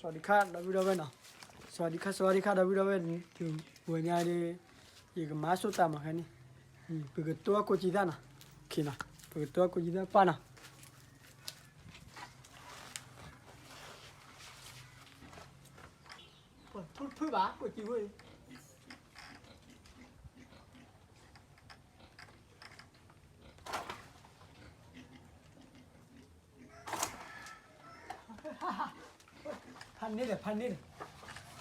สวัสดีค่ะ ဒီပုၢ်ဒီဝဲၢ်နီၤ, สวัสดีค่ะ สวัสดีค่ะ ဒီပုၢ်ဒီဝဲၢ်, တုၤဝဲညါဒီး ယကမၤစိၢ်တၢ်မၤခဲန့ၣ်, ပကတိၤအကိးကံသၣ်နီၤ, ပကတိၤအကိးကံသၣ်ပၢ်နီၤ, ဖုၣ်ဖုၣ်ဘၣ် ကိးကံဝဲ ဖးန့ၢ်ဒီး ဖးန့ၢ်ဒီး,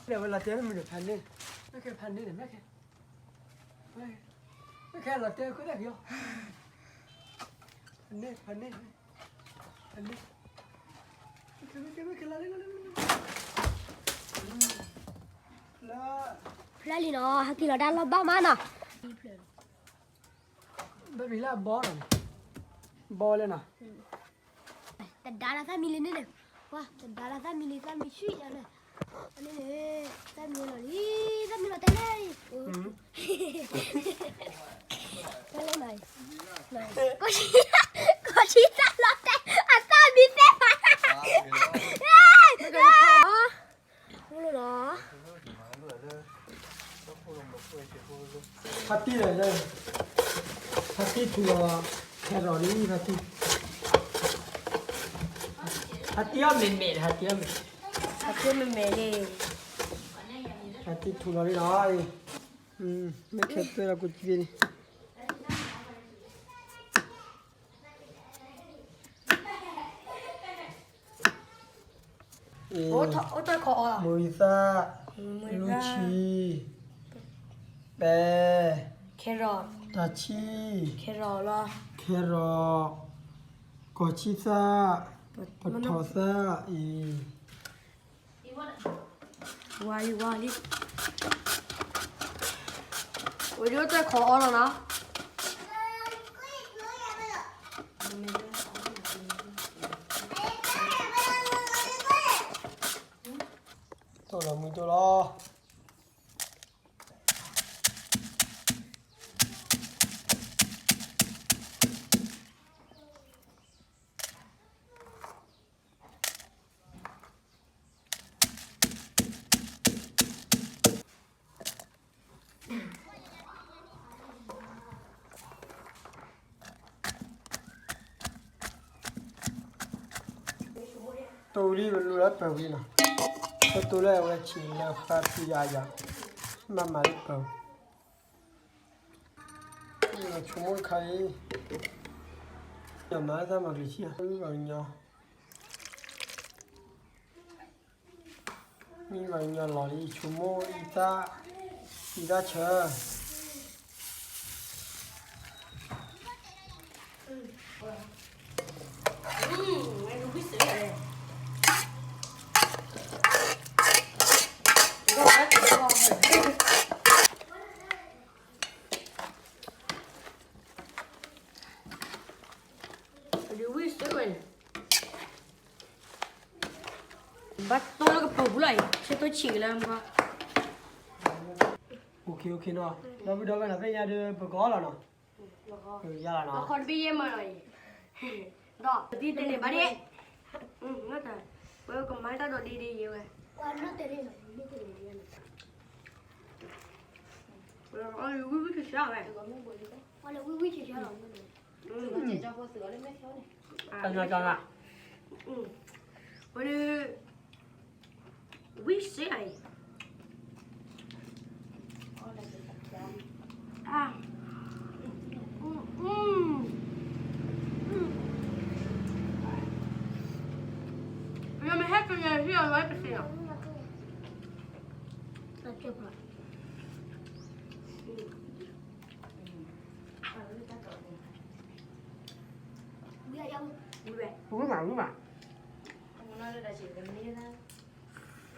ဒီးဝဲလီၤတဲမုာ်ဒီး ဖးန့ၢ်, မ့ၢ်ခဲဖးန့ၢ်ဒီး မ့ၢ်ခဲ, မ့ၢ်ခဲလီၤတဲခိၣ်ဒၣ်က့ၤအီၤ, ဖးန့ၢ် ဖးန့ၢ်, ဖးန့ၢ်, မ့ၢ်ခဲ မ့ၢ်ခဲ မ့ၢ်ခဲ လီၤလံ လီၤလံ လီၤလံ, ဖျါလံနီၤ ဟဲက့ၤလီၤဒၣ်လီၢ်ဘၣ်မးနီၤ, ဘၣ်မံၤလၢအဘီနီၤ, ဘီလဲၣ်နီၤ, တဒါလၢသၣ်မံၤလံန့ၣ်န့ၣ်, ပှၤ တဒါလၢသၣ်မံၤလံ သၣ်မံၤဆံၣ်ညါန့ၣ်, န့ၣ်န့ၣ်, သၣ်မံၤလီၤလံ, သၣ်မံၤလီၤတဲာ်လံ, တလဲၣ်နီၤ, ကိးဆံ, ကိးဆံသၣ်လီၤတဲာ် အသၣ်မံၤတဲာ်ဘၣ်, မ့ၢ်လီၤ ဖါတံၢ်လၢ, ဖါတံၢ်ထူလီၤ, ခဲရီၣ်လံ ဖါတံၢ်, ဖါတံၢ်အီၣ်မဲာ်မဲာ် ဖါတံၢ်အီၣ်မဲာ်, ဖါတံၢ်မဲာ်မဲာ်န့ၣ်, ဖါတံၢ်ထူလီၤလံလီၤ, မ့ၢ်ခဲပၢၢ်လီၤကိးကံသ့ၣ်န့ၣ် အိၣ်တၢ်ခီအီၤလီၤ, မုၢ်သၣ်, လူၢ်ဆံ, ပဲ, ခဲရီၣ်, တၢ်ဆံ, ခဲရီၣ်လီၤ, ခဲရီၣ်, ကီၢ်ဆံသၣ်, ပထီၣ်သၣ်အံၤ, ဝါလံ ဝါလံ, ဝဲဒၣ်အိၣ်တၢ်ခီအီၤလီၤနီၤ. တိၢ်လီၤမုၢ်တိၢ်လီၤ. တိၢ်ဝံၤလံ ပလူၤလၢပၢၤဝံၤနီၤ, ပတိၢ်လၢအဝဲဆံးလၢဃါဖုယၤယၤ, မၤမၤလၢပၢၤဝံၤ, ဆိကမိၣ်တခါအံၤ, ယမၤလၢတၢ်မၤကလံၤဆံး, ဝံၤဘၣ်ကညီ မ့ၢ်ဘၣ်ညီလီၤလံ ဆိကမိၣ်အံသၣ်, အံသၣ်ဆၢ, ဝံၤစ့ၢ်ဝဲန့ၣ် ဘၣ်တိၢ်လၢကပူၤပူၤလီၤအံၤ ဆၢတိၢ်ဆံးကလၢမူခီ, အိၣ်ခ့ အိၣ်ခ့နီၤ, ဒီပုၢ်ဒီဝဲၢ်နီၤ ဖဲညါဒီး ပကအီၣ်လီၤနီၤ, ယၤလီၤနီၤ, အခီတဘ့ၣ်ယဲၢ်မးလီၤအံၤ, ဒီးတံၤတဲန့ၣ်ဘၣ်ဒ့ၣ်, ဝဲကမၤတၢ်ဒီးဒ့ဒ့ယဲဝဲ, ဝံၤဝံၤဆှါဝဲ, ဝံၤဝံၤဆှါလီၤ. တၢ်ညီတၢ်ညီ, ဝဲဒၣ် ဝံၤစ့ၢ်အံၤ, အါ, ယမ့ၢ်ဟဲက့ၤယဲၢ်ဟံၣ်အဝဲတသ့လီၤ.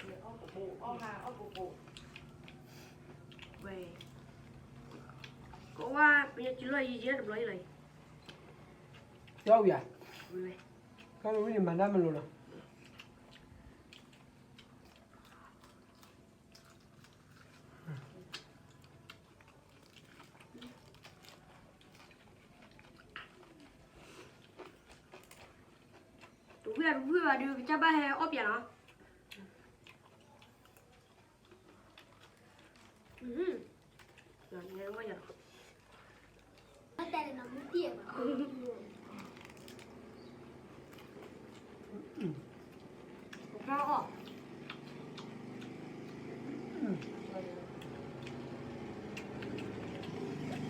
ဝံၤဘၣ် ဝံၤဘၣ်, ဝဲ, ကဝါ ပယီၤကလီယံၤယဲၢ်တဘျီအံၤလီၤအံၤ, ယီၢ်ဝံၤဧါ, ဝံၤဝဲ, ကီၢ်ဝံၤန့ၣ်မၤတၢ်မလိၤလီၤ. တဝံၤတဝံၤဘၣ်ဒီး ကစၢ်ဘၣ်ဟဲအီၣ်ပၠးနီၤ. တဲလၢနမူတံၢ်ဘၣ်. အီၣ်တၢ်ဒိးနီၢ်တၢ်ဒိးမ့ၢ်မ့ၢ် ဝံၤမး ဝံ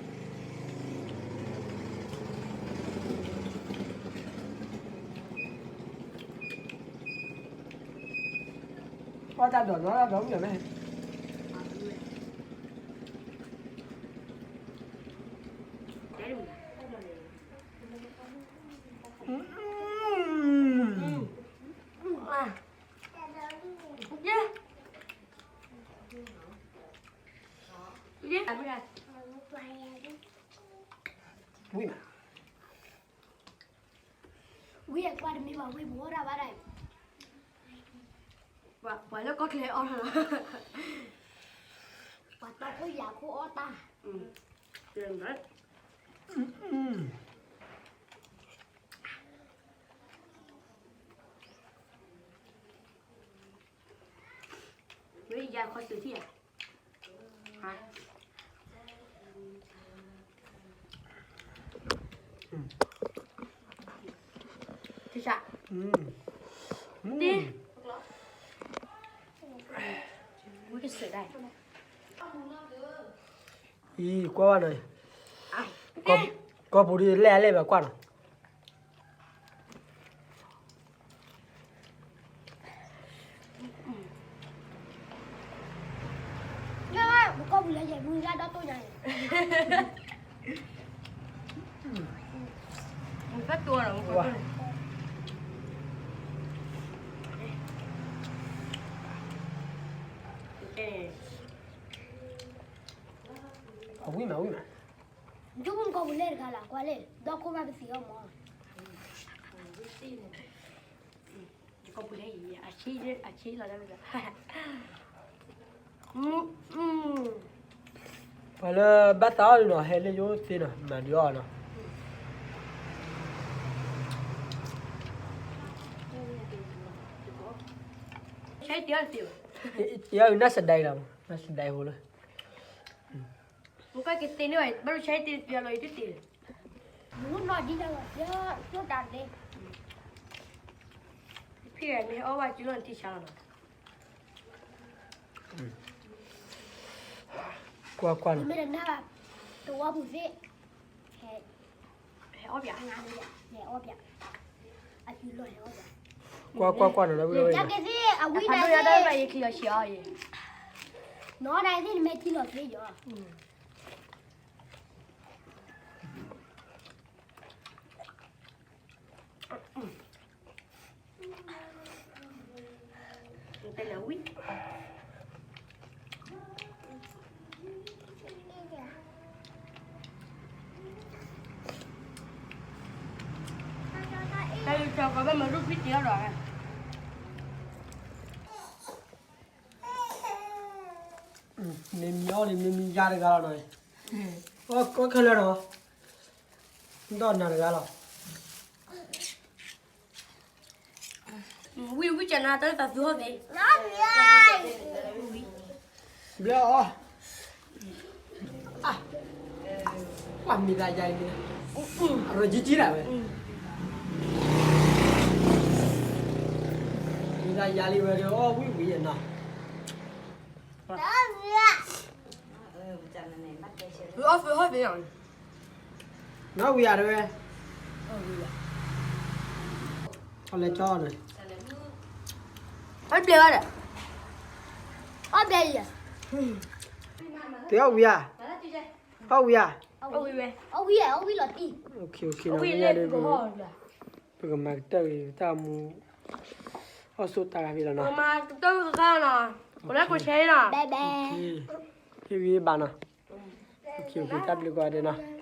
ၤအကွၢ်တမ့ၢ်ဘၣ် ဝံၤပအီၣ်တၢ်ဘၣ်ဒၣ်အံၤ ပှၤလၢကီၢ်ချၢအီၣ်ထီၣ်လီၤ ပှၤတီခိၣ်ယၤခိၣ်အီၣ်တၢ် ဝဲယၤခီသုးထံၣ်ဧါ တၢ် ဝံၤကစၢၢ်ဒၣ် အံၤ ကွၢ်ဘၣ်နီၤ ကီၢ်ပူၤဒ်လဲၣ်အလဲၣ်ဘၣ်ကွၢ်နီၤ ပကီၢ်ပူၤလၢယဲၢ်မုၢ်လၢဒီတိၢ်ညါန့ၣ် မူကတိၤနီၤ မူကတိၤန့ၣ် အဝံၣ်မး ဝံၣ်မး ဒိၣ်မူကီၢ်ပူၤလဲၣ်တဂၤလၢကွၢ်လဲၣ် ဒီခိၣ်ဘၣ်ပသံအီၤမး ကီၢ်ပူၤလဲၣ် အဆံလီၤ ပှၤလၢဘၣ်သးအီၣ်လံနီၤ ဟဲလၢယိၣ်သ့နီၤ မၤဒုးအီၣ်နီၤ ဆဲးတ့အီၣ်တ့ဘၣ် တ့အီၣ်နၢ်စဒဲးလီၤ နၢ်စဒဲးဟိလၢ မူကက့ၤတ့န့ၢ်ဘၣ် ဘၣ်ရူဆဲးတ့တ့လီၤ ယတတ့လၢ မူနီၢ်ဒ်န့ၣ်လီၤ ယကျိၣ်တၢ်န့ၣ် ဖံဂၤမ့ၢ်အီၣ်ဘၣ်ကလီၢ်နထံဆါလီၤနီၤ ကွၢ်ကွၢ်နီၤ မ့ၢ်တနၢ်ဘၣ် တဝီပူၤသ့ၣ် ဟဲအီၣ်ပၠး ဟဲအီၣ်ပၠး အစုလီၢ်ဟဲအီၣ်ပၠး ကွၢ်ကွၢ်ကွၢ်နီၤ လၢဝဲ ကက့ၤသ့ၣ် အဝံၣ်ဒၣ်သ့ၣ် ယချံအီၤဆံးအီၤယဲ နီၢ်ဒၣ်သ့ၣ် နမ့ၢ်ထံလီၤသ့ၣ်ယီၤ တဲလၢဝံၣ် တၢ်ယကီဘၣ်မၤရူၢ်ဖံတ့အီၣ်ဒီး မ့မ့ၢ်အီၣ်န့ၣ် မ့မ့ၢ်ယါတဂၤလီၤနီၤ အီၣ်ခဲလၢာ်နီၤ ဒီးနၤတဂၤလီၤ ဝံၣ်ဝံၣ်ကနၣ်တၢ်သးသူဟီၣ်သ့ၣ် ဘျီအီၤ ကွၢ်မံၤသးယါလံ အရၢၣ်ကံကံဒၣ်ဝဲ မံၤသးယါလံဝဲဒီး အီၣ်ဝံၣ်ဝံၣ်ယဲနီၤ အီၣ်သုဟီၣ်သ့ၣ် နီၢ်ဝံၤယါတဝဲ အီၣ်လဲၤကၠီန့ၣ် အီၣ်ဘျဲၣ်ဘၣ်ဒီး အီၣ်ဘျဲၣ်ယါ သုအီၣ်ဝံၤဧါ အီၣ်ဝံၤဧါ အီၣ်ဝံၤလီၤတံၢ် ပကမၤကတၢၢ်ဂ့ၤ ပတၢ်မူ အီၣ်ဆိးတၢ်ဂၤဖဲလီၤနီၤ ပကမၤကတၢၢ်ဂ့ၤနီၤ ပလဲၤကိးဆဲးနီၤ ဟ့ၣ်ဂံၢ်ဘါနီၤ တၢ်ဘျုးကိးဂၤဒဲးနီၤ